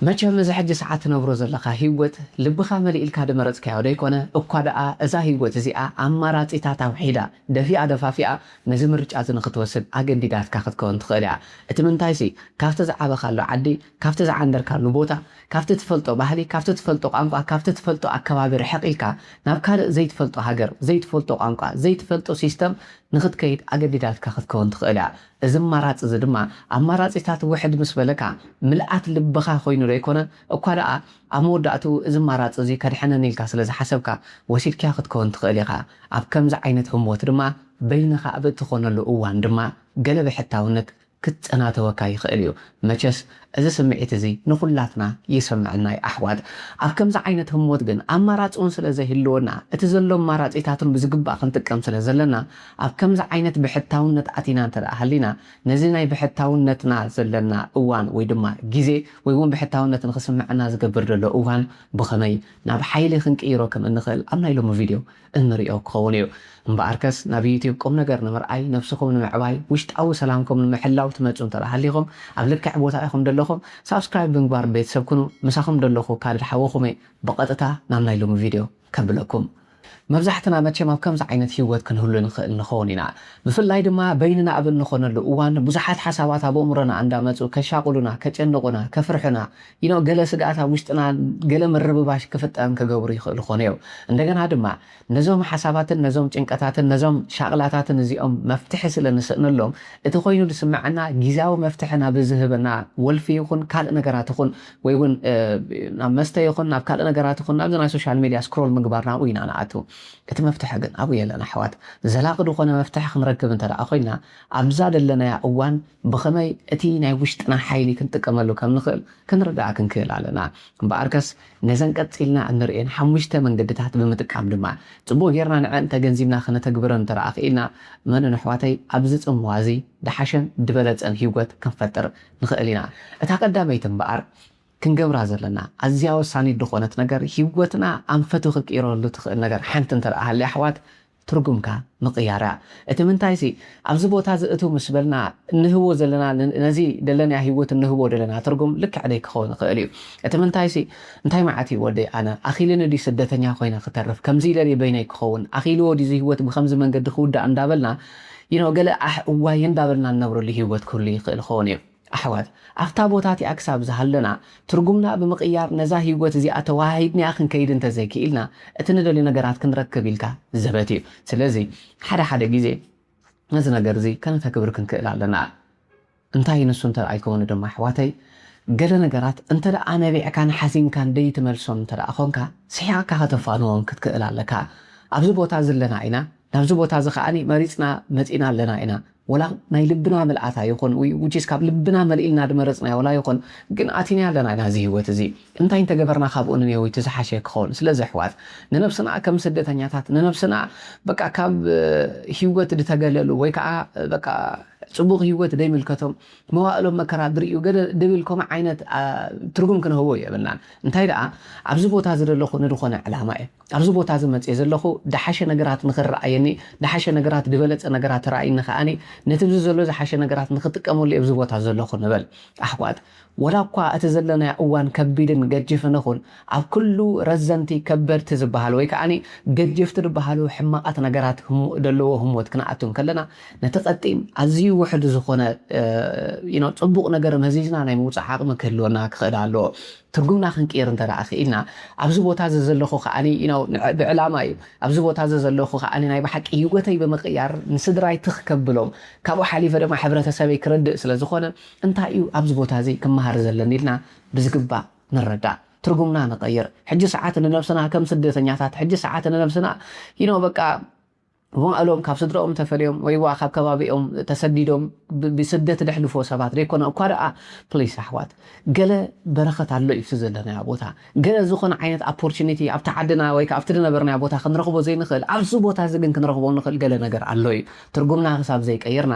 መቸም እዚ ሕጂ ሰዓት ትነብሮ ዘለኻ ህይወት ልብኻ መሊእልካ ድመረጽካዮ ደይኮነ፣ እኳ ደኣ እዛ ህይወት እዚኣ ኣማራጺታት ኣውሒዳ፣ ደፊኣ ደፋፊኣ ነዚ ምርጫ እዚ ንኽትወስድ ኣገዲዳትካ ክትከውን ትኽእል እያ። እቲ ምንታይሲ፣ ካብቲ ዝዓበኻሉ ዓዲ፣ ካብቲ ዝዓንደርካሉ ቦታ፣ ካብቲ ትፈልጦ ባህሊ፣ ካብቲ ትፈልጦ ቋንቋ፣ ካብቲ ትፈልጦ ኣከባቢ ርሕቕ ኢልካ ናብ ካልእ ዘይትፈልጦ ሃገር፣ ዘይትፈልጦ ቋንቋ፣ ዘይትፈልጦ ሲስተም ንኽትከይድ ኣገዲዳትካ ክትከውን ትኽእል እያ። እዚ ኣማራጺ እዚ ድማ ኣማራጺታት ውሕድ ምስ በለካ ምልኣት ልብኻ ኮይኑ ዶ ኣይኮነ? እኳ ደኣ ኣብ መወዳእትኡ እዚ ኣማራጺ እዚ ከድሕነኒ ኢልካ ስለ ዝሓሰብካ ወሲድካያ ክትከውን ትኽእል ኢኻ። ኣብ ከምዚ ዓይነት ህሞት ድማ በይንኻ ኣብ እትኾነሉ እዋን ድማ ገለ ብሕታውነት ክጸናተወካ ይኽእል እዩ። መቸስ እዚ ስምዒት እዚ ንኹላትና ይስምዐና እዩ ኣሕዋት። ኣብ ከምዚ ዓይነት ህሞት ግን ኣማራጺ እውን ስለ ዘይህልወና፣ እቲ ዘሎ ኣማራጺታት እውን ብዝግባእ ክንጥቀም ስለ ዘለና፣ ኣብ ከምዚ ዓይነት ብሕታውነት ኣቲና እንተ ደኣ ሃሊና፣ ነዚ ናይ ብሕታውነትና ዘለና እዋን ወይ ድማ ግዜ፣ ወይ እውን ብሕታውነት ንኽስምዐና ዝገብር ዘሎ እዋን ብኸመይ ናብ ሓይሊ ክንቅይሮ ከም እንኽእል ኣብ ናይ ሎሚ ቪድዮ እንሪኦ ክኸውን እዩ። እምበኣርከስ ናብ ዩትዩብ ቁም ነገር ንምርኣይ፣ ነብስኹም ንምዕባይ፣ ውሽጣዊ ሰላምኩም ንምሕላው ትመጹ እንተ ደኣ ሃሊኹም፣ ኣብ ልክዕ ቦታ ኢኹም ደለኹም፣ ሳብስክራይብ ብምግባር ቤተሰብ ኩኑ። ምሳኹም ደለኹ ካድር ሓወኹም እየ። ብቐጥታ ናብ ናይ ሎሚ ቪድዮ ከብለኩም። መብዛሕትና መቸም ኣብ ከምዚ ዓይነት ህይወት ክንህሉ ንኽእል ንኸውን ኢና። ብፍላይ ድማ በይንና ኣብ እንኾነሉ እዋን ብዙሓት ሓሳባት ኣብ ኣእምሮና እንዳመጹ ከሻቕሉና፣ ከጨንቑና፣ ከፍርሑና፣ you know፣ ገለ ስግኣት ኣብ ውሽጥና፣ ገለ ምርብባሽ ክፍጠርን ክገብሩ ይኽእሉ ኾኑ እዮም። እንደገና ድማ ነዞም ሓሳባትን ነዞም ጭንቀታትን ነዞም ሻቕላታትን እዚኦም መፍትሒ ስለ ንስእነሎም፣ እቲ ኮይኑ ዝስምዐና ግዝያዊ መፍትሒ ናብ ዝህበና ወልፊ ይኹን ካልእ ነገራት ይኹን፣ ወይ እውን፣ እ፣ ናብ መስተ ይኹን ናብ ካልእ ነገራት ይኹን ናብዚ ናይ ሶሻል ሚድያ ስክሮል ምግባር ናብኡ ኢና ንኣቱ። እቲ መፍትሒ ግን ኣብኡ የለን ኣሕዋት። ዘላቒ ዝኾነ መፍትሒ ክንረክብ እንተ ደኣ ኮይና ኣብዛ ደለናያ እዋን ብኸመይ እቲ ናይ ውሽጥና ሓይሊ ክንጥቀመሉ ከም ንኽእል ክንርዳእ ክንክእል ኣለና። እምበኣርከስ ነዘን ቀጺልና እንርእየን ሓሙሽተ መንገድታት ብምጥቃም ድማ ጽቡቕ ጌርና ንዐን ተገንዚብና ከነተግብረን እንተ ደኣ ክኢልና፣ መን ኣሕዋተይ ኣብዚ ጽምዋ እዚ ድሓሸን ድበለጸን ህይወት ክንፈጥር ንኽእል ኢና። እታ ቀዳመይቲ እምበኣር ክንገብራ ዘለና ኣዝያ ወሳኒት ዝኾነት ነገር፣ ህይወትና ኣንፈቱ ክትቅይረሉ ትኽእል ነገር ሓንቲ እንተ ደኣ ሃልያ ኣሕዋት፣ ትርጉምካ ምቕያር እያ። እቲ ምንታይሲ፣ ኣብዚ ቦታ እዚ እትው ምስ በልና እንህቦ ዘለና፣ ን-፣ ነዚ ደለናያ ህይወት እንህቦ ደለና ትርጉም ልክዕ ደይ ክኸውን ይኽእል እዩ። እቲ ምንታይሲ፣ እንታይ መዓት እዩ ወደይ ኣነ? ኣኺሉኒ ድዩ ስደተኛ ኮይነ ክተርፍ? ከምዚ ኢለ ድየ በይነይ ክኸውን? ኣኺልዎ ድዩ እዚ ህይወት ብኸምዚ መንገዲ ክውዳእ እንዳበልና፣ you know፣ ገለ ኣሕ እዋይ እንዳበልና እንነብረሉ ህይወት ክህሉ ይኽእል ይኸውን እዩ። ኣሕዋት፣ ኣብታ ቦታ እቲኣ ክሳብ ዝሃለና፣ ትርጉምና ብምቕያር ነዛ ህይወት እዚኣ ተወሃሂድናያ ክንከይድ እንተዘይክኢልና፣ እቲ ንደልዮ ነገራት ክንረክብ ኢልካ ዘበት እዩ። ስለዚ፣ ሓደ ሓደ ግዜ ነዚ ነገር እዚ ከነተግብር ክንክእል ኣለና። እንታይ ንሱ እንተ ደኣ ኢልኩምኒ ድማ፣ ኣሕዋተይ፣ ገለ ነገራት እንተ ደኣ ነቢዕካን ሓሲምካን ደይትመልሶም እንተ ደኣ ኾንካ፣ ስሒቕካ ከተፋንዎም ክትክእል ኣለካ። ኣብዚ ቦታ እዚ ኣለና ኢና፣ ናብዚ ቦታ እዚ ከኣኒ መሪጽና መጺና ኣለና ኢና። ወላ ናይ ልብና ምልኣታ ይኹን፣ ወይ which is ካብ ልብና መሊእልና ድመረጽናዮ ወላ ይኹን፣ ግን ኣቲናዮ ኣለና ኢና እዚ ህይወት እዚ። እንታይ እንተገበርና ካብኡ ንነዊት ዝሓሸ ክኸውን። ስለዚ ኣሕዋት፣ ንነብስና ከም ስደተኛታት፣ ንነብስና በቃ ካብ፣ እ፣ ህይወት ድተገለሉ ወይ ከዓ፣ እ፣ በቃ ጽቡቕ ህይወት ደይምልከቶም፣ መዋእሎም መከራ ድርእዩ ገለ ድብል ከምኡ ዓይነት፣ ኣ፣ ትርጉም ክንህቦ የብልናን። እንታይ ደኣ፣ ኣብዚ ቦታ እዚ ዘለኹ ንድኾነ ዕላማ እየ። ኣብዚ ቦታ እዚ መጽየ ዘለኹ፣ ደሓሸ ነገራት ንኽረኣየኒ፣ ደሓሸ ነገራት፣ ዝበለጸ ነገራት ተራእይኒ ከኣኒ፣ ነቲ ኣብዚ ዘሎ ዝሓሸ ነገራት ንኽጥቀመሉ እየ ኣብዚ ቦታ ዘለኹ ንበል። ኣሕዋት፣ ወላ እኳ እቲ ዘለናዮ እዋን ከቢድን ገጅፍን ይኹን፣ ኣብ ኩሉ ረዘንቲ ከበድቲ ዝበሃሉ ወይ ከኣኒ ገጀፍቲ ዝበሃሉ ሕማቓት ነገራት ህሙ-፣ ዘለዎ ህሞት ክንኣቱ እንከለና፣ ነቲ ቀጢን ኣዝዩ ውሑድ ዝኾነ፣ እ፣ you know፣ ጽቡቕ ነገር መዚዝና ናይ ምውጻእ ዓቕሚ ክህልወና ክኽእል ኣለዎ። ትርጉምና ክንቅይር እንተ ደኣ ክኢልና፣ ኣብዚ ቦታ እዚ ዘለኹ ከኣኒ፣ you know፣ ንዕ-፣ ብዕላማ እዩ። ኣብዚ ቦታ እዚ ዘለኹ ከኣኒ ናይ ብሓቂ ህይወተይ ብምቕያር ንስድራይ ትኽ ከብሎም፣ ካብኡ ሓሊፈ ድማ ሕብረተሰበይ ክረድእ ስለ ዝኾነ፣ እንታይ እዩ ኣብዚ ቦታ እዚ ክመሃር ዘለኒ ኢልና ብዝግባእ ንረዳእ። ትርጉምና ንቐይር። ሕጂ ሰዓት ንነብስና ከም ስደተኛታት፣ ሕጂ ሰዓት ንነብስና፣ you know፣ በቃ፣ መዋእሎም ካብ ስድራኦም ተፈልዮም ወይ ዋ ካብ ከባቢኦም ተሰዲዶም ብ-፣ ብስደት ደሕልፎ ሰባት ደይኮነ እኳ ደኣ፣ ፕሊስ ኣሕዋት፣ ገለ በረኸት ኣሎ እዩ እቲ ዘለናዮ ቦታ። ገለ ዝኾነ ዓይነት ኦፖርቹኒቲ ኣብቲ ዓድና ወይ ከኣ ኣብቲ ዝነበርናዮ ቦታ ክንረኽቦ ዘይንኽእል፣ ኣብዚ ቦታ እዚ ግን ክንረኽቦ ንኽእል ገለ ነገር ኣሎ እዩ። ትርጉምና ክሳብ ዘይቀየርና፣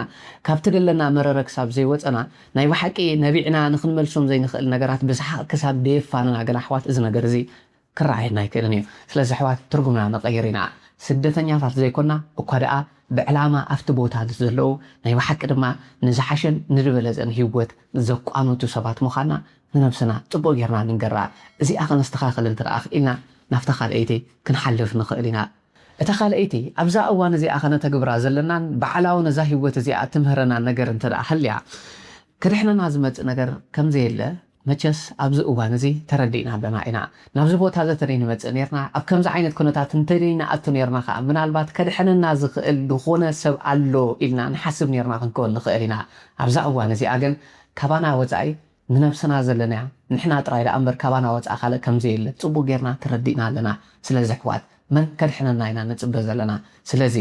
ካብቲ ደለና መረረ ክሳብ ዘይወጸና፣ ናይ ብሓቂ ነቢዕና ንኽንመልሶም ዘይንኽእል ነገራት ብሰሓቕ ክሳብ ደየፋንና ገለ ኣሕዋት፣ እዚ ነገር እዚ ክረኣየና ኣይክእልን እዩ። ስለዚ ኣሕዋት፣ ትርጉምና ንቐይር ኢና። ስደተኛታት ዘይኮና እኳ ደኣ ብዕላማ ኣብቲ ቦታ ዘለዉ ናይ ብሓቂ ድማ ንዝሓሸን ንዝበለጸን ህይወት ዘቋምቱ ሰባት ምዃንና ንነብስና ጽቡቕ ጌርና ንንገራ። እዚኣ ከነስተኻኽል እንተ ደኣ ክኢልና ናብታ ካልኣይቲ ክንሓልፍ ንኽእል ኢና። እታ ካልኣይቲ ኣብዛ እዋን እዚኣ ከነተግብራ ዘለናን ባዕላዊ ነዛ ህይወት እዚኣ ትምህረና ነገር እንተ ደኣ ሃልያ፣ ክድሕነና ዝመጽእ ነገር ከም ዘየለ መቸስ ኣብዚ እዋን እዚ ተረዲእና ኣለና ኢና። ናብዚ ቦታ እዚ ተደይ ንመጽእ ኔርና፣ ኣብ ከምዚ ዓይነት ኩነታት እንተደይ ንኣቱ ኔርና ከኣ ምናልባት ከድሕነና ዝኽእል ዝኾነ ሰብ ኣሎ ኢልና ንሓስብ ኔርና ክንከውን ንኽእል ኢና። ኣብዛ እዋን እዚኣ ግን ካባና ወጻኢ ንነብስና ዘለናያ ንሕና ጥራይ ደኣ እምበር ካባና ወጻኢ ካልእ ከም ዘየለ ጽቡቕ ጌርና ተረዲእና ኣለና። ስለዚ ኣሕዋት መን ከድሕነና ኢና ንጽበ ዘለና? ስለዚ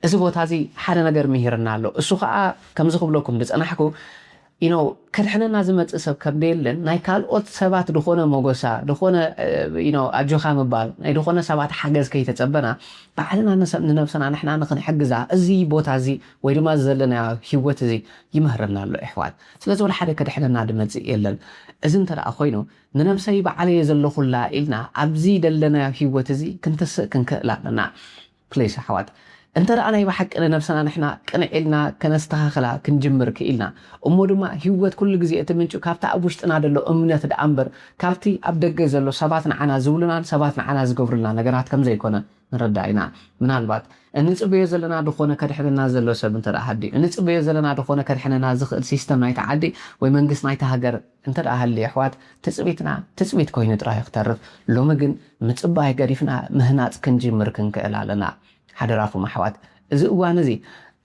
እዚ ቦታ እዚ ሓደ ነገር ምሂርና ኣሎ። እሱ ኸኣ ከምዚ ክብለኩም ዝጸናሕኩ ኢኖ ከድሕነና ዝመጽእ ሰብ ከም ደየለን ናይ ካልኦት ሰባት ዝኾነ ሞጎሳ ዝኾነ ኢኖ ኣጆኻ ምባል ናይ ዝኾነ ሰባት ሓገዝ ከይተጸበና ባዕልና ንሰ- ንነብስና ንሕና ንክንሕግዛ እዚ ቦታ እዚ ወይ ድማ ዘለናዮ ህይወት እዚ ይምህረና ኣሎ ኣሕዋት። ስለዚ ወላ ሓደ ከድሕነና ዝመጽእ የለን። እዚ እንተ ደኣ ኮይኑ ንነብሰይ ባዕለየ ዘለኹላ ኢልና ኣብዚ ዘለናዮ ህይወት እዚ ክንተስእ ክንክእል ኣለና። ፕሊስ ኣሕዋት እንተ ደኣ ናይ ብሓቂ ንነብስና ንሕና ቅንዕ ኢልና ከነስተኻኽላ ክንጅምር ክኢልና እሞ ድማ ህይወት ኩሉ ግዜ እቲ ምንጩ ካብቲ ኣብ ውሽጥና ዘሎ እምነት ደኣ እምበር ካብቲ ኣብ ደገ ዘሎ ሰባት ንዓና ዝብሉናን ሰባት ንዓና ዝገብሩልና ነገራት ከም ዘይኮነ ንረዳእ ኢና። ምናልባት እንጽበዮ ዘለና ዝኾነ ከድሕነና ዘሎ ሰብ እንተ ደኣ ሃልዩ እንጽበዮ ዘለና ዝኾነ ከድሕነና ዝኽእል ሲስተም ናይቲ ዓዲ ወይ መንግስቲ ናይቲ ሃገር እንተ ደኣ ሃልዩ ኣሕዋት ትጽቢትና ትጽቢት ኮይኑ ጥራይ ክተርፍ ሎሚ ግን ምጽባይ ገዲፍና ምህናጽ ክንጅምር ክንክእል ኣለና። ሓደራኹም ኣሕዋት እዚ እዋን እዚ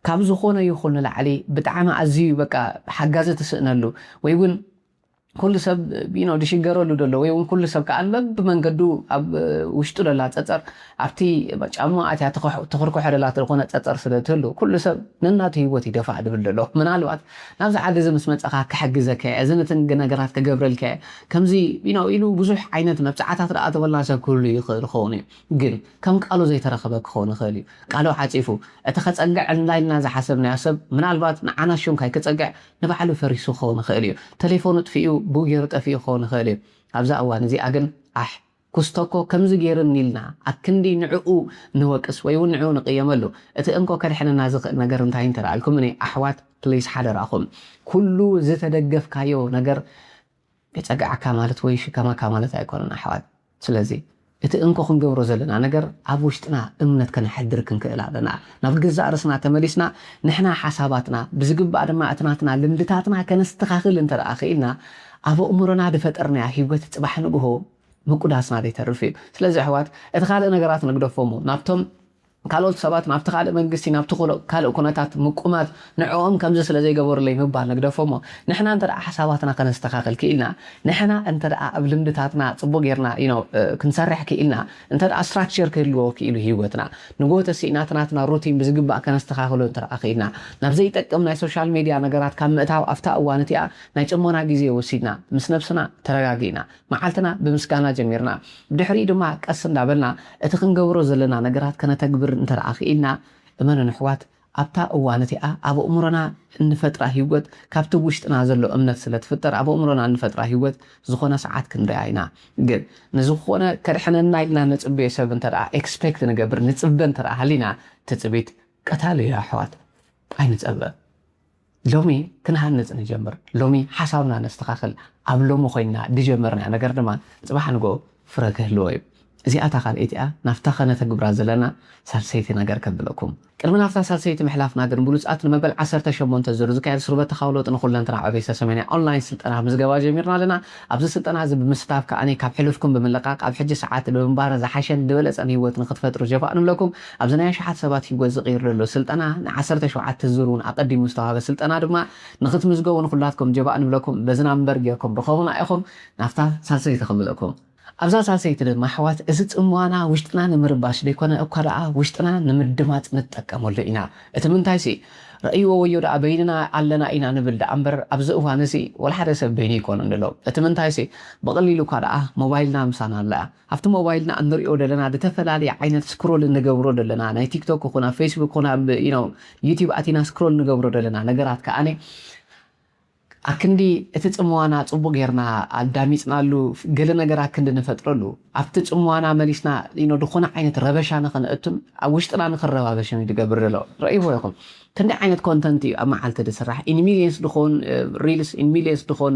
ካብ ዝኾነ ይኹን ንላዕሊ ብጣዕሚ ኣዝዩ በቃ ሓጋዚ ትስእነሉ ወይ እውን ኩሉ ሰብ ኖ ዝሽገረሉ ዘሎ ወይ እውን ኩሉ ሰብ ከዓ በብመንገዱ ኣብ ውሽጡ ደላ ፀፀር ኣብቲ ጫማ ኣትያ ተኽርኮሖ ደላ ዝኾነ ፀፀር ስለ ትህሉ ኩሉ ሰብ ነናቱ ህይወት ይደፋእ ድብል ዘሎ ምናልባት ናብዚ ዓዲ እዚ ምስ መፀኻ ክሕግዘካ እየ እዚ ነትን ነገራት ክገብረልካ እየ ከምዚ ኖ ኢሉ ብዙሕ ዓይነት መብፅዓታት ደኣ ተበላ ሰብ ክህሉ ይኽእል ክኸውን እዩ ግን ከም ቃሉ ዘይተረኸበ ክኸውን ይኽእል እዩ ቃሉ ዓፂፉ እቲ ከፀግዕ እንዳይልና ዝሓሰብናዮ ሰብ ምናልባት ንዓና ሹም ካይ ክፀግዕ ንባዕሉ ፈሪሱ ክኸውን ይኽእል እዩ። ተሌፎኑ ጥፊኡ ብኡ ገይሩ ጠፊኡ ክኸውን ይኽእል እዩ። ኣብዛ እዋን እዚኣ ግን ኣሕ ኩስቶኮ ከምዚ ገይርኒ ኢልና ኣክንዲ ንዕኡ ንወቅስ ወይ እውን ንዕኡ ንቅየመሉ። እቲ እንኮ ከድሕነና ዝኽእል ነገር እንታይ እንተደኣልኩምኒ ኣሕዋት ፕሊስ ሓደራኹም ኩሉ ዝተደገፍካዮ ነገር የፀግዓካ ማለት ወይ ይሽከመካ ማለት ኣይኮነን ኣሕዋት። ስለዚ እቲ እንኮ ክንገብሮ ዘለና ነገር ኣብ ውሽጥና እምነት ከነሕድር ክንክእል ኣለና። ናብ ገዛእ ርእስና ተመሊስና ንሕና ሓሳባትና ብዝግባእ ድማ እቲ ናትና ልምድታትና ከነስተኻኽል እንተ ደኣ ክኢልና ኣብ ኣእምሮና ዝፈጠርናያ ህይወት ጽባሕ ንግሆ ምቁዳስና ዘይተርፍ እዩ። ስለዚ ኣሕዋት እቲ ካልእ ነገራት ንግደፎሞ ናብቶም ካልኦት ሰባት ናብቲ ካልእ መንግስቲ ናብቲ ካልእ ኩነታት ምቁማት ንዕኦም ከምዚ ስለ ዘይገበሩለይ ምባል ንግደፎ እሞ ንሕና እንተ ደኣ ሓሳባትና ከነስተኻኽል ክኢልና ንሕና እንተ ደኣ ኣብ ልምድታትና ጽቡቅ ጌርና you know ክንሰርሕ ክኢልና እንተ ደኣ structure ክህልዎ ክኢሉ ህይወትና ንጎ ተሲእና እቲ ናትና ሩቲን ብዝግባእ ከነስተኻኽሎ እንተ ደኣ ክኢልና ናብ ዘይጠቅም ናይ social media ነገራት ካብ ምእታው ኣብታ እዋን እቲኣ ናይ ጽሞና ግዜ ወሲድና ምስ ነብስና ተረጋጊእና መዓልትና ብምስጋና ጀሚርና፣ ብድሕሪኡ ድማ ቀስ እንዳበልና እቲ ክንገብሮ ዘለና ነገራት ከነተግብር እንተ ደኣ ክኢልና፣ እመኑኒ ኣሕዋት፣ ኣብታ እዋን እቲኣ ኣብ ኣእምሮና እንፈጥራ ህይወት ካብቲ ውሽጥና ዘሎ እምነት ስለ ትፍጠር ኣብ ኣእምሮና እንፈጥራ ህይወት ዝኾነ ሰዓት ክንሪኣ ኢና። ግን ንዝኾነ ከድሕነና ኢልና ንጽበዮ ሰብ እንተ ደኣ ኤክስፔክት ንገብር፣ ንጽበ እንተ ደኣ ሃሊና፣ ትጽቢት ቀታሊ እዩ ኣሕዋት። ኣይንጸበ። ሎሚ ክንሃንጽ ንጀምር። ሎሚ ሓሳብና ነስተኻኽል። ኣብ ሎሚ ኮይንና ዝጀመርናዮ ነገር ድማ ጽባሕ ንግሆ ፍረ ክህልዎ እዩ። እዚኣ እታ ካልኣይቲ እያ ናብታ ከነተግብራ ዘለና ሳልሰይቲ ነገር ከብለኩም። ቅድሚ ናብታ ሳልሰይቲ ምሕላፍና ግን ብሉጻት ንመበል ዓሰርተ ሸሞንተ ዙር ዝካየድ ስሩበት ተኻውሎጥ ንኹለንትና ዕቤ ሰሰመንያ ኦንላይን ስልጠና ምዝገባ ጀሚርና ኣለና። ኣብዚ ስልጠና እዚ ብምስታፍ ከኣ ካብ ሕሉፍኩም ብምልቃቕ ኣብ ሕጂ ሰዓት ንምንባር ዝሓሸን ዝበለጸን ህይወት ንክትፈጥሩ ጀፋእ ንብለኩም። ኣብዚ ናይ ኣሽሓት ሰባት ህይወት ዝቕይር ዘሎ ስልጠና ንዓሰርተ ሸውዓተ ዙር እውን ኣቐዲሙ ዝተዋህበ ስልጠና ድማ ንክትምዝገቡ ንኩላትኩም ጀባእ ንብለኩም። በዚ ናምበር ጌርኩም ርኸቡና ኢኹም። ናብታ ሳልሰይቲ ክብለኩም። ኣብዛ ሳልሰይቲ ድማ ኣሕዋት እዚ ጽምዋና ውሽጥና ንምርባሽ ዘይኮነ እኳ ደኣ ውሽጥና ንምድማጽ ንጥቀመሉ ኢና። እቲ ምንታይሲ ረእይዎ ወዮ ደኣ በይንና ኣለና ኢና ንብል ደኣ እምበር ኣብዚ እዋን እዚ ወላ ሓደ ሰብ በይኑ ኣይኮነን ዘሎ። እቲ ምንታይሲ ብቐሊሉ እኳ ደኣ ሞባይልና ምሳና ኣላ። ኣብቲ ሞባይልና እንሪኦ ዘለና ዝተፈላለየ ዓይነት ስክሮል እንገብሮ ዘለና ናይ ቲክቶክ ይኹን ኣብ ፌስቡክ ይኹን ኣብ you know ዩቲብ ኣቲና ስክሮል እንገብሮ ዘለና ነገራት ከኣኒ ኣክንዲ እቲ ጽምዋና ጽቡቕ ጌርና ኣዳሚጽናሉ፣ ገለ ነገር ኣክንዲ ንፈጥረሉ፣ ኣብቲ ጽምዋና መሊስና ኢኖ ዝኾነ ዓይነት ረበሻ ንኸነእቱን ኣብ ውሽጥና ንኽረባበሽን እዩ ዝገብር ዘሎ። ረእይዎ ኢኹም። ክንደይ ዓይነት ኮንተንት እዩ ኣብ መዓልቲ ዝስራሕ? ኢን ሚሊየንስ ዝኾን ሪልስ፣ ኢን ሚሊየንስ ዝኾን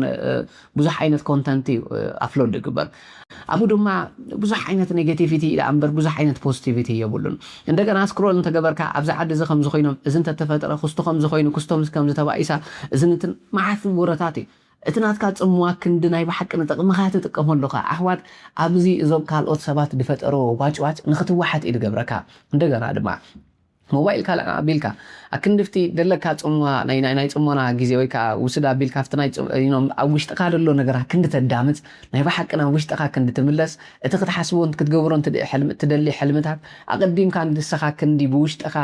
ብዙሕ ዓይነት ኮንተንት እዩ ኣፕሎድ ዝግበር። ኣብኡ ድማ ብዙሕ ዓይነት ኔጌቲቪቲ ኢላ እምበር ብዙሕ ዓይነት ፖዚቲቪቲ የብሉን። እንደገና ስክሮል እንተገበርካ ኣብዚ ዓዲ እዚ ከምዚ ኮይኖም፣ እዚ እንተተፈጥረ ክስቶ ከምዚ ኮይኑ፣ ክስቶ ምስ ከምዚ ተባኢሳ፣ እዚ ንትን መዓት ወረታት እዩ። እቲ ናትካ ጽምዋ ክንዲ ናይ ብሓቂ ንጥቕምኻ ትጥቀመሉ ኻ ኣሕዋት፣ ኣብዚ እዞም ካልኦት ሰባት ዝፈጠርዎ ዋጭዋጭ ንኽትወሓጥ እዩ ዝገብረካ። እንደገና ድማ ሞባይል ካልዕ ኣቢልካ ኣክንድፍቲ ደለካ ጽምዋ ናይ ናይ ናይ ጽሞና ግዜ ወይ ከዓ ውስድ ኣቢልካ ኣብቲ ናይ ጽም- you know፣ ኣብ ውሽጥካ ዘሎ ነገር ኣክንዲ ተዳምጽ፣ ናይ ብሓቂ ናብ ውሽጥካ ክንዲ ትምለስ። እቲ ክትሓስቦ ክትገብሮ እንትድ- ሕልም- ትደሊ ሕልምታት ኣቐዲምካ ንስኻ ክንዲ ብውሽጥኻ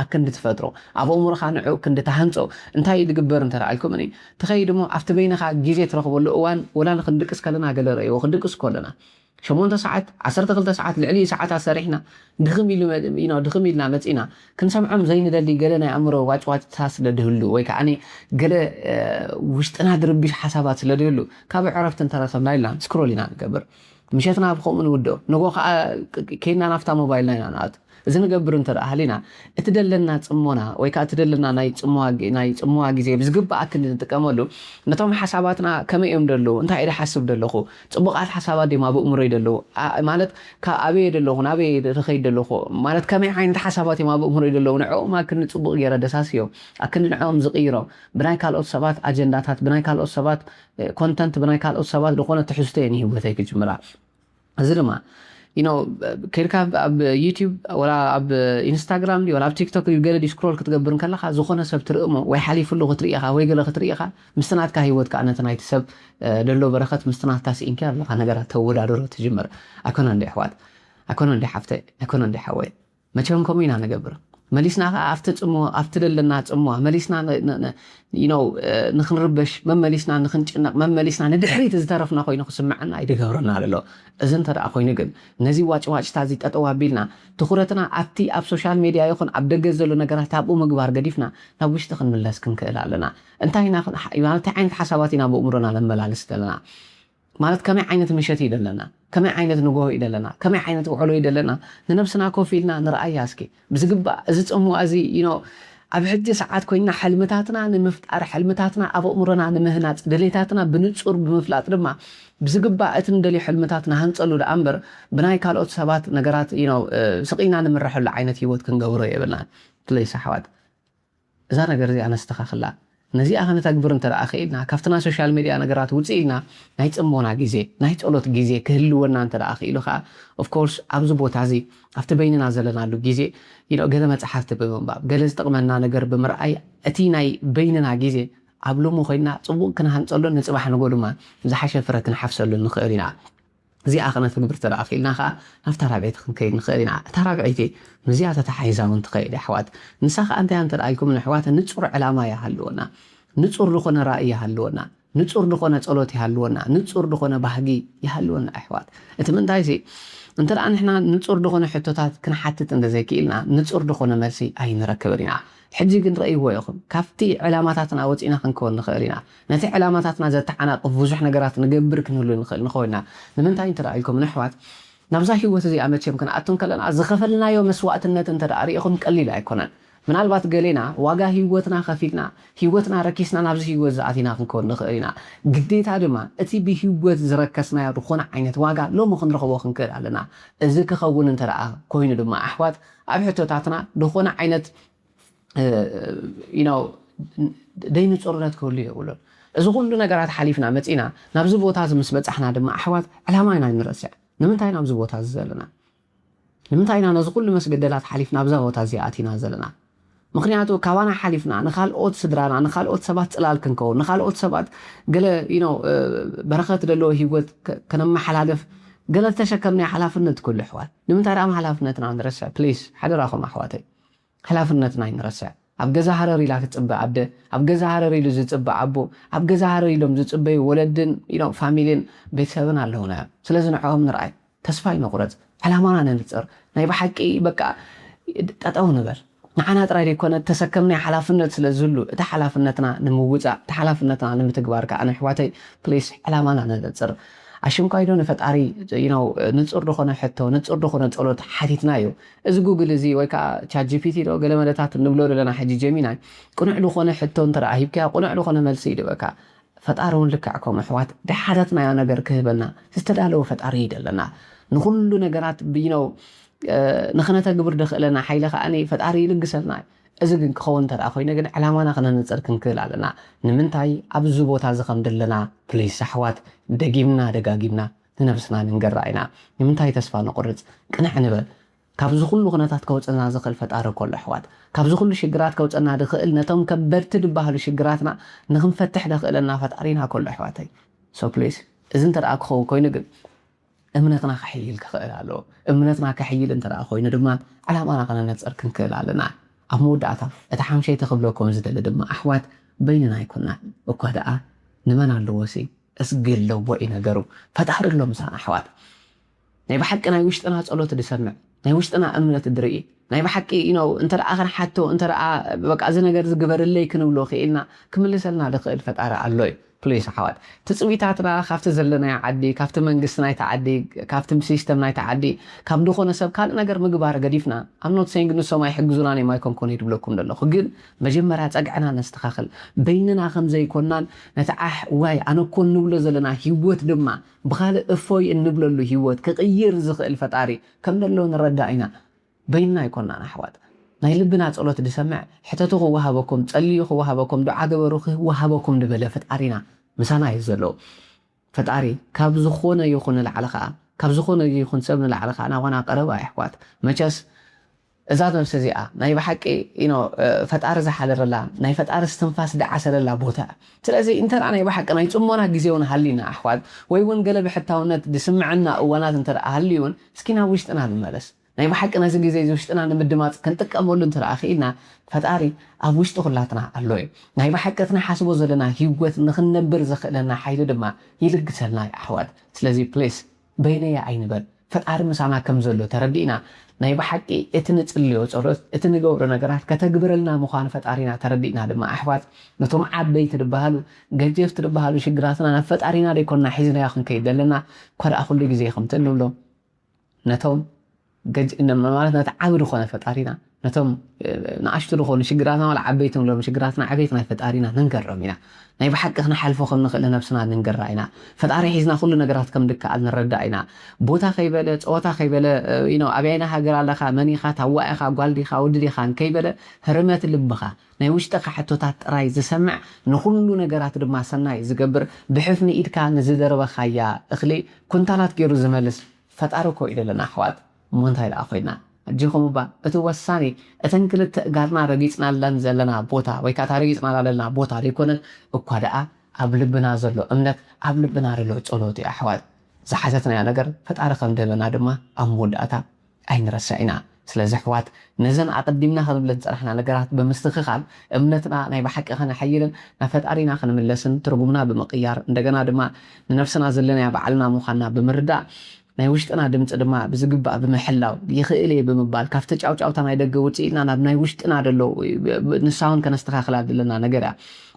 ኣክንዲ ትፈጥሮ፣ ኣብ ኣእምሮኻ ንዕኡ ክንዲ ትሃንጾ። እንታይ ዝግበር እንተ ደኣ ኢልኩም እኒ ትኸይድ እሞ ኣብቲ በይንኻ ግዜ ትረኽበሉ እዋን ወላ ንክንድቅስ ከለና ገለ ረእይዎ ክንድቅስ ከለና ሸሞንተ ሰዓት ዓሰርተ ክልተ ሰዓት ልዕሊ ሰዓታት ሰሪሕና ድኽም ኢሉ መ- you know፣ ድኽም ኢልና መጺና ክንሰምዖም ዘይንደሊ ገለ ናይ ኣእምሮ ዋጭዋጭታ ስለ ድህሉ ወይ ከዓ ገለ ውሽጥና ድርብሽ ሓሳባት ስለ ድህሉ ካብ ዕረፍቲ እንተረኸብና ኢልና ስክሮል ኢና ንገብር። ምሸትና ብከምኡ ንውድኦ፣ ንጎ ከዓ ከይና ናፍታ ሞባይልና ኢና ንኣቱ። እዚ ንገብር እንተ ደኣ ሃሊና እቲ ደለና ጽሞና ወይ ከዓ እቲ ደለና ናይ ጽምዋ ግ- ናይ ጽምዋ ግዜ ብዝግባእ ክንዲ ንጥቀመሉ፣ ነቶም ሓሳባትና ከመይ እዮም ደለዉ፣ እንታይ እየ ዝሓስብ ደለኹ፣ ጽቡቓት ሓሳባት ድዮም ኣብ ኣእምሮይ ደለዉ፣ ኣ- ማለት ካብ ኣበየ ደለኹ፣ ናበየ ዝኸይድ ደለኹ፣ ማለት ከመይ ዓይነት ሓሳባት እዮም ኣብ ኣእምሮይ ደለዉ፣ ንዕኦም ኣክንዲ ጽቡቕ ገይረ ደሳስዮም፣ ኣክንዲ ንዕኦም ዝቕይሮም፣ ብናይ ካልኦት ሰባት ኣጀንዳታት፣ ብናይ ካልኦት ሰባት ኮንተንት፣ ብናይ ካልኦት ሰባት ዝኾነ ትሕዝቶ እየ ንህይወተይ ክጅምራ። እዚ ድማ you know፣ ከይድካ ኣብ- ኣብ ዩቲዩብ ወላ ኣብ ኢንስታግራም ድዩ ወላ ኣብ ቲክቶክ ድዩ ገለ ድዩ ስክሮል ክትገብር እንከለካ ዝኾነ ሰብ ትርኢ እሞ ወይ ሓሊፉሉ ክትርኢ ኢኻ ወይ ገለ ክትርኢ ኢኻ፣ ምስቲ ናትካ ህይወት ከዓ ነቲ ናይቲ ሰብ ዘሎ በረኸት ምስቲ ናትካ ስኢንካ ኣለካ ነገራት ተወዳድሮ ትጅምር። ኣይኮነ እንዲ ኣሕዋት፣ ኣይኮነ እንዲ ሓፍተ፣ ኣይኮነ እንዲ ሓወይ። መቸም ከምኡ ኢና ንገብር። መሊስና ከዓ ኣብቲ ጽምዋ ኣብቲ ዘለና ጽምዋ መሊስና ን- ን- ን- you know፣ ንክንርበሽ፣ መመሊስና ንክንጭነቕ፣ መመሊስና ንድሕሪት ዝተረፍና ኮይኑ ክስምዐና ኣይድገብረና ኣሎ። እዚ እንተ ደኣ ኮይኑ ግን ነዚ ዋጭዋጭታ እዚ ጠጠው ኣቢልና ትኹረትና ኣብቲ ኣብ ሶሻል ሜድያ ይኹን ኣብ ደገ ዘሎ ነገራት ኣብኡ ምግባር ገዲፍና ናብ ውሽጢ ክንምለስ ክንክእል ኣለና። እንታይ ኢና ክን- ማለት እንታይ ዓይነት ሓሳባት ኢና ብእምሮና ነመላልስ ዘለና? ማለት ከመይ ዓይነት ምሸት እዩ ደለና፣ ከመይ ዓይነት ንጎሆ እዩ ደለና፣ ከመይ ዓይነት ውዕሎ እዩ ደለና፣ ንነብስና ኮፍ ኢልና ንርኣያ እስኪ። ብዝግባእ እዚ ጽምዋ እዚ you know፣ ኣብ ሕጂ ሰዓት ኮይና ሕልምታትና ንምፍጣር፣ ሕልምታትና ኣብ ኣእምሮና ንምህናጽ፣ ድሌታትና ብንጹር ብምፍላጥ ድማ ብዝግባእ እቲ ንደልዮ ሕልምታት ንሃንጸሉ ደኣ እምበር ብናይ ካልኦት ሰባት ነገራት you know፣ ስቕ ኢልና ንምረሐሉ ዓይነት ህይወት ክንገብሮ የብልናን። ፕሊስ ኣሕዋት፣ እዛ ነገር እዚኣ ነስተኻኽላ። ነዚኣ ከነተግብር እንተ ደኣ ክኢልና፣ ካብቲ ናይ ሶሻል ሜድያ ነገራት ውፅእ ኢልና ናይ ጽሞና ግዜ፣ ናይ ጸሎት ግዜ ክህልወና እንተ ደኣ ክኢሉ ከዓ፣ ኦፍኮርስ ኣብዚ ቦታ እዚ ኣብቲ በይንና ዘለናሉ ግዜ you know፣ ገለ መጽሓፍቲ ብምንባብ፣ ገለ ዝጠቕመና ነገር ብምርኣይ እቲ ናይ በይንና ግዜ ኣብ ሎሚ ኮይንና ጽቡቕ ክንሃንጸሉን ንጽባሕ ንጎ ድማ ዝሓሸ ፍረ ክንሓፍሰሉን ንኽእል ኢና። እዚኣ ከነተግብር ተደኣ ክኢልና ከኣ ናብታ ራብዐይቲ ክንከይድ ንኽእል ኢና። እታ ራብዐይቲ ምስዚኣ ተተሓሒዛ እውን ትኸይድ እያ ኣሕዋት። ንሳ ከኣ እንታይ እያ እንተ ደኣ ኢልኩምኒ ኣሕዋት፣ ንጹር ዕላማ ይሃልወና፣ ንጹር ዝኾነ ራእይ ይሃልወና፣ ንጹር ዝኾነ ጸሎት ይሃልወና፣ ንጹር ዝኾነ ባህጊ ይሃልወና ኣሕዋት። እቲ ምንታይሲ እንተ ደኣ ንሕና ንጹር ዝኾነ ሕቶታት ክንሓትት እንተ ዘይክኢልና ንጹር ዝኾነ መልሲ ኣይንረክብን ኢና። ሕጂ ግን ረእይዎ ኢኹም፣ ካብቲ ዕላማታትና ወጺእና ክንከውን ንኽእል ኢና። ነቲ ዕላማታትና ዘተዓናቕፍ ብዙሕ ነገራት ንገብር ክንህሉ ንኽእል ንኾይና። ንምንታይ እንተ ደኣ ኢልኩም ንኣሕዋት ናብዛ ህይወት እዚኣ መቸም ክንኣቱ እንከለና ዝኸፈልናዮ መስዋእትነት እንተ ደኣ ርኢኹም ቀሊል ኣይኮነን። ምናልባት ገሌና ዋጋ ህይወትና ከፊልና ህይወትና ረኪስና ናብዚ ህይወት ዝኣቲና ክንከውን ንኽእል ኢና። ግዴታ ድማ እቲ ብህይወት ዝረከስናዮ ዝኾነ ዓይነት ዋጋ ሎሚ ክንረኽቦ ክንክእል ኣለና። እዚ ክኸውን እንተ ደኣ ኮይኑ ድማ ኣሕዋት ኣብ ሕቶታትና ዝኾነ ዓይነት you know፣ ደይንጹርነት ክህሉ የብሉን። እዚ ኩሉ ነገራት ሓሊፍና መጺና ናብዚ ቦታ እዚ ምስ በጻሕና ድማ ኣሕዋት ዕላማ ኢና ንረስዕ። ንምንታይ ኢና ኣብዚ ቦታ እዚ ዘለና? ንምንታይ ኢና ነዚ ኩሉ መስገደላት ሓሊፍና ኣብዛ ቦታ እዚ ኣቲና ዘለና? ምክንያቱ ካባና ሓሊፍና ንኻልኦት ስድራና ንኻልኦት ሰባት ጽላል ክንከውን ንኻልኦት ሰባት ገለ you know፣ በረኸት ዘለዎ ህይወት ከነመሓላልፍ ገለ ዝተሸከምናዮ ሓላፍነት ኩሉ ኣሕዋት። ንምንታይ ደኣ ሓላፍነትና ንረስዕ? ፕሊስ ሓደራኹም ኣሕዋተይ። ሓላፍነትና ኣይንረስዕ። ኣብ ገዛ ሃረር ኢላ ትጽበ ኣደ፣ ኣብ ገዛ ሃረር ኢሉ ዝጽበ ኣቦ፣ ኣብ ገዛ ሃረር ኢሎም ዝጽበዩ ወለድን ኢሎም ፋሚልን ቤተሰብን ኣለውና እዮም። ስለዚ ንዕኦም ንርኣይ፣ ተስፋ ኣይንቑረጽ፣ ዕላማና ነንጽር፣ ናይ ብሓቂ በቃ ጠጠው ንበል። ንዓና ጥራይ ዘይኮነ ተሰከምናይ ሓላፍነት ስለ ዝህሉ፣ እቲ ሓላፍነትና ንምውፃእ፣ እቲ ሓላፍነትና ንምትግባር ከዓ ንኣሕዋተይ ፕሊስ ዕላማና ነነፅር። ኣሽንኳይዶ ንፈጣሪ you know ንፁር ዝኾነ ሕቶ፣ ንፁር ዝኾነ ፀሎት ሓቲትና እዩ። እዚ ጉግል እዚ ወይ ከዓ ቻት ጂ ፒ ቲ ዶ ገለ መለታት ንብሎ ዘለና ሕጂ ጀሚናይ፣ ቅኑዕ ዝኾነ ሕቶ እንተ ደኣ ሂብካያ፣ ቅኑዕ ዝኾነ መልሲ ይድበካ። ፈጣሪ እውን ልክዕ ከምኡ ኣሕዋት፣ ድሓተትናዮ ነገር ክህበና ዝተዳለወ ፈጣሪ እዩ ዘለና። ንኹሉ ነገራት you know ንኽነተግብር ደኽእለና ሓይሊ ከዓኒ ፈጣሪ ይልግሰልና እዩ። እዚ ግን ክኸውን እንተ ደኣ ኮይኑ ግን ዕላማና ክነነፅር ክንክእል ኣለና። ንምንታይ ኣብዚ ቦታ እዚ ከም ዘለና ፕሊስ ኣሕዋት፣ ደጊምና ደጋጊምና ንነብስና ንንገራ ኢና። ንምንታይ ተስፋ ንቁርፅ? ቅንዕ ንበል። ካብዚ ኩሉ ኩነታት ከውፅና ዝኽእል ፈጣሪ ከሎ ኣሕዋት፣ ካብዚ ኩሉ ሽግራት ከውፅና ዝኽእል፣ ነቶም ከበድቲ ዝበሃሉ ሽግራትና ንክንፈትሕ ደኽእለና ፈጣሪና ከሎ ኣሕዋተይ። So ፕሊስ፣ እዚ እንተ ደኣ ክኸውን ኮይኑ ግን እምነትና ከሕይል ክኽእል ኣለዎ። እምነትና ከሕይል እንተ ደኣ ኮይኑ ድማ ዕላማና ከነነፅር ክንክእል ኣለና። ኣብ መወዳእታ እቲ ሓምሸይቲ ክብለኩም ዝደሊ ድማ ኣሕዋት፣ በይንና ኣይኮናን። እኳ ደኣ ንመን ኣለዎ ሲ? እስጊ ኣለዎ እዩ ነገሩ። ፈጣሪ ኣሎ ምሳና ኣሕዋት። ናይ ብሓቂ ናይ ውሽጥና ጸሎት ዝሰምዕ፣ ናይ ውሽጥና እምነት ዝርኢ፣ ናይ ብሓቂ you know እንተ ደኣ ክንሓቶ፣ እንተ ደኣ በቃ እዚ ነገር እዚ ግበርለይ ክንብሎ ክኢልና ክምልሰልና ዝኽእል ፈጣሪ ኣሎ እዩ። ፕሊስ ኣሕዋት፣ ትጽቢታትና ካብቲ ዘለናዮ ዓዲ፣ ካብቲ መንግስቲ ናይቲ ዓዲ፣ ካብቲ ሲስተም ናይቲ ዓዲ፣ ካብ ዝኾነ ሰብ ካልእ ነገር ምግባር ገዲፍና፣ I'm not saying ንሶም ኣይሕግዙናን እዮም ኣይኮንኩን ይድብለኩም ዘለኹ፣ ግን መጀመርያ ጸግዕና ነስተኻኽል። በይንና ከም ዘይኮናን ነቲ ዓሕ ዋይ ኣነ እኮ እንብሎ ዘለና ህይወት ድማ ብኻልእ እፎይ እንብለሉ ህይወት ክቕይር ዝኽእል ፈጣሪ ከም ዘሎ ንረዳእ ኢና። በይንና ኣይኮናን ኣሕዋት። ናይ ልብና ጸሎት ዝሰምዕ፣ ሕተቱ ክወሃበኩም፣ ጸልዩ ክወሃበኩም፣ ዱዓ ገበሩ ክወሃበኩም ዝበለ ፈጣሪና ምሳና እዩ ዘሎ። ፈጣሪ ካብ ዝኾነ ይኹን ንላዕሊ ኸኣ፣ ካብ ዝኾነ ይኹን ሰብ ንላዕሊ ኸኣ ናባና ቀረባ እዩ ኣሕዋት። መቸስ እዛ ነብሲ እዚኣ ናይ ብሓቂ you know ፈጣሪ ዝሓደረላ፣ ናይ ፈጣሪ እስትንፋስ ዝዓሰለላ ቦታ እያ። ስለዚ እንተ ደኣ ናይ ብሓቂ ናይ ጽሞና ግዜ እውን ሃልዩና ኣሕዋት፣ ወይ እውን ገለ ብሕታውነት ዝስምዐና እዋናት እንተ ደኣ ሃልዩ እውን እስኪ ናብ ውሽጥና ንመለስ። ናይ ብሓቂ ነዚ ግዜ እዚ ውሽጥና ንምድማጽ ክንጥቀመሉ እንተ ደኣ ክኢልና ፈጣሪ ኣብ ውሽጢ ኩላትና ኣሎ እዩ። ናይ ብሓቂ እቲ ንሓስቦ ዘለና ህይወት ንኽንነብር ዘኽእለና ሓይሊ ድማ ይልግሰልና እዩ ኣሕዋት። ስለዚ ፕሊስ በይነይ ኣይንበል። ፈጣሪ ምሳና ከም ዘሎ ተረዲእና ናይ ብሓቂ እቲ ንጽልዮ ጸሎት፣ እቲ ንገብሮ ነገራት ከተግብረልና ምዃኑ ፈጣሪና ተረዲእና ድማ ኣሕዋት፣ ነቶም ዓበይቲ ዝበሃሉ ገጀፍቲ ዝበሃሉ ሽግራትና ናብ ፈጣሪና ዘይኮንና ሒዝናዮ ክንከይድ ዘለና፣ እኳ ደኣ ኩሉ ግዜ ከምቲ እንብሎ ነቶም ገጅ እነ ማለት ነቲ ዓቢ ዝኾነ ፈጣሪና ነቶም ንኣሽቱ ዝኾኑ ሽግራትና ዋላ ዓበይቲ ንብሎም ሽግራትና ዕቤት ናይ ፈጣሪና ንንገሮም ኢና። ናይ ብሓቂ ክንሓልፎ ከም ንኽእል ነብስና ንንገራ ኢና። ፈጣሪ ሒዝና ኩሉ ነገራት ከም ድከኣል ንረዳእ ኢና። ቦታ ከይበለ፣ ጸወታ ከይበለ፣ you know ኣበያይና ሃገር ኣለኻ፣ መን ኢኻ፣ ታዋ ኢኻ፣ ጓል ዲኻ፣ ወዲ ዲኻ ከይበለ ህርመት ልብኻ ናይ ውሽጥኻ ሕቶታት ጥራይ ዝሰምዕ ንኹሉ ነገራት ድማ ሰናይ ዝገብር ብሕፍኒ ኢድካ ንዝደርበኻያ እኽሊ ኩንታላት ገይሩ ዝመልስ ፈጣሪ እኮ እዩ ዘለና ኣሕዋት። እሞ እንታይ ደኣ ኮይና ኣጆኹም እባ እቲ ወሳኒ እተን ክልተ እጋርና ረጊጽናለን ዘለና ቦታ ወይ ከዓ እታ ረጊጽናላ ዘለና ቦታ ዘይኮነት እኳ ደኣ ኣብ ልብና ዘሎ እምነት ኣብ ልብና ዘሎ ጸሎት እዩ ኣሕዋት። ዝሓተትናዮ ነገር ፈጣሪ ከም ደበና ድማ ኣብ መወዳእታ ኣይንረስዕ ኢና። ስለዚ ኣሕዋት ነዘን ኣቐዲምና ክንብለን ዝጸናሕና ነገራት ብምስትኽኻል እምነትና ናይ ብሓቂ ከነሐይልን ናብ ፈጣሪና ክንምለስን ትርጉምና ብምቕያር እንደገና ድማ ንነብስና ዘለናያ ባዕልና ምዃንና ብምርዳእ ናይ ውሽጥና ድምፂ ድማ ብዝግባእ ብምሕላው ይኽእል እየ ብምባል ካብቲ ጫውጫውታ ናይ ደገ ውፅኢትና ናብ ናይ ውሽጥና ዘሎ ንሳ እውን ከነስተኻኽላ ዘለና ነገር እያ።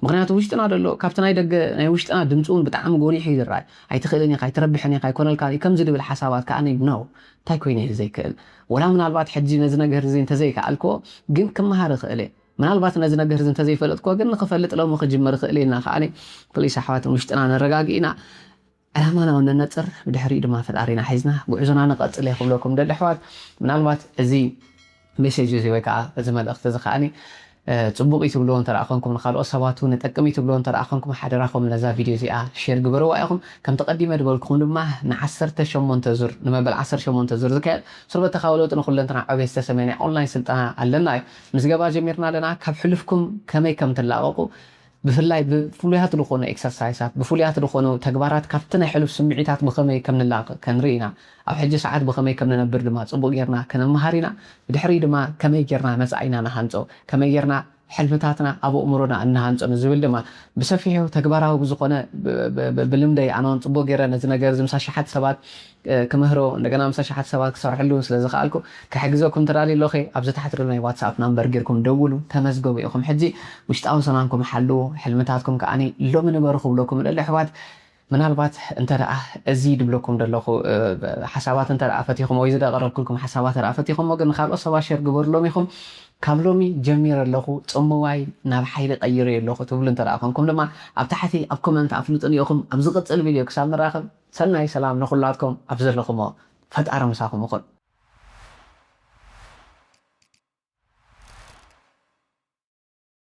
ምክንያቱ ውሽጥና ዘሎ ካብቲ ናይ ደገ ናይ ውሽጥና ድምፂ እውን ብጣዕሚ ጎሊሑ እዩ ዝረኣይ። ኣይትኽእልን ኢኻ፣ ኣይትረብሕን ኢኻ፣ ኣይኮነልካ እዩ ከምዚ ዝብል ሓሳባት ከዓ ነው እንታይ ኮይነ እዩ ዘይክእል ወላ ምናልባት ሕጂ ነዚ ነገር እዚ እንተዘይከኣልክዎ ግን ክመሃር እኽእል እየ። ምናልባት ነዚ ነገር እዚ እንተዘይፈለጥክዎ ግን ንኽፈልጥ ሎሚ ክጅምር እኽእል እየ ኢልና ከዓ ፕሊስ ኣሕዋትን ውሽጥና ነረጋግእ ኢና። ዕላማና እውን ነነፅር፣ ብድሕሪኡ ድማ ፈጣሪና ሒዝና ጉዕዞና ንቐፅል እየ ክብለኩም ደሊ ኣሕዋት። ምናልባት እዚ ሜሴጅ እዚ ወይ ከዓ እዚ መልእኽቲ እዚ ከዓኒ ፅቡቕ እዩ ትብልዎ እንተ ደኣ ኮንኩም ንካልኦት ሰባት እውን ንጠቅም እዩ ትብልዎ እንተ ደኣ ኮንኩም ሓደራኹም ነዛ ቪድዮ እዚኣ ሼር ግበርዋ ኢኹም። ከምቲ ቀዲመ ዝበልኩኹም ድማ ንዓሰርተ ሸሞንተ ዙር ንመበል ዓሰርተ ሸሞንተ ዙር ዝካየድ ስርበት ተኻወለጡ ንኩለንትና ዕቤት ዝተሰመየ ናይ ኦንላይን ስልጠና ኣለና እዩ። ምዝገባ ጀሚርና ኣለና። ካብ ሕሉፍኩም ከመይ ከም ትላቐቑ ብፍላይ ብፍሉያት ዝኾኑ ኤክሰርሳይሳት ብፍሉያት ዝኾኑ ተግባራት ካብቲ ናይ ሕሉፍ ስምዒታት ብኸመይ ከም ንላቐቕ ከንርኢ ኢና። ኣብ ሕጂ ሰዓት ብኸመይ ከም ንነብር ድማ ጽቡቕ ጌርና ከነመሃር ኢና። ብድሕሪ ድማ ከመይ ጌርና መጻኢና ንሃንጾ፣ ከመይ ጌርና ሕልምታትና ኣብ ኣእምሮና እንሃንጾ ንዝብል ድማ ብሰፊሑ ተግባራዊ ብዝኾነ ብልምደይ ኣነ እውን ጽቡቅ ገይረ ነዚ ነገር እዚ ምስ ኣሽሓት ሰባት ክምህሮ እንደገና ምስ ኣሽሓት ሰባት ክሰርሕሉ ስለ ዝኸኣልኩ ክሕግዘኩም ተዳልዩ ኣለኹ። ኣብዚ ታሕቲ ዘሎ ናይ ዋትሳፕ ናምበር ጌርኩም ደውሉ፣ ተመዝገቡ ኢኹም። ሕጂ ውሽጣዊ ሰላምኩም ሓልዉ፣ ሕልምታትኩም ከዓኒ ሎሚ ንበሩ ክብለኩም እደሊ ኣሕዋት። ምናልባት እንተ ደኣ እዚ ድብለኩም ዘለኹ ሓሳባት እንተ ደኣ ፈቲኹም ወይ ዝደቀረብኩልኩም ሓሳባት ደኣ ፈቲኹሞ ግን ንካልኦት ሰባት ሸር ግበሩሎም ኢኹም። ካብ ሎሚ ጀሚረ ኣለኹ ጽምዋይ ናብ ሓይሊ ቀይረዮ ኣለኹ ትብሉ እንተ ደኣ ኮንኩም ድማ ኣብ ታሕቲ ኣብ ኮመንት ኣፍልጡኒ ኢኹም። ኣብ ዝቕጽል ቪድዮ ክሳብ ንራኸብ ሰናይ ሰላም ንኹላትኩም ኣብ ዘለኹሞ። ፈጣሪ ምሳኹም ይኹን።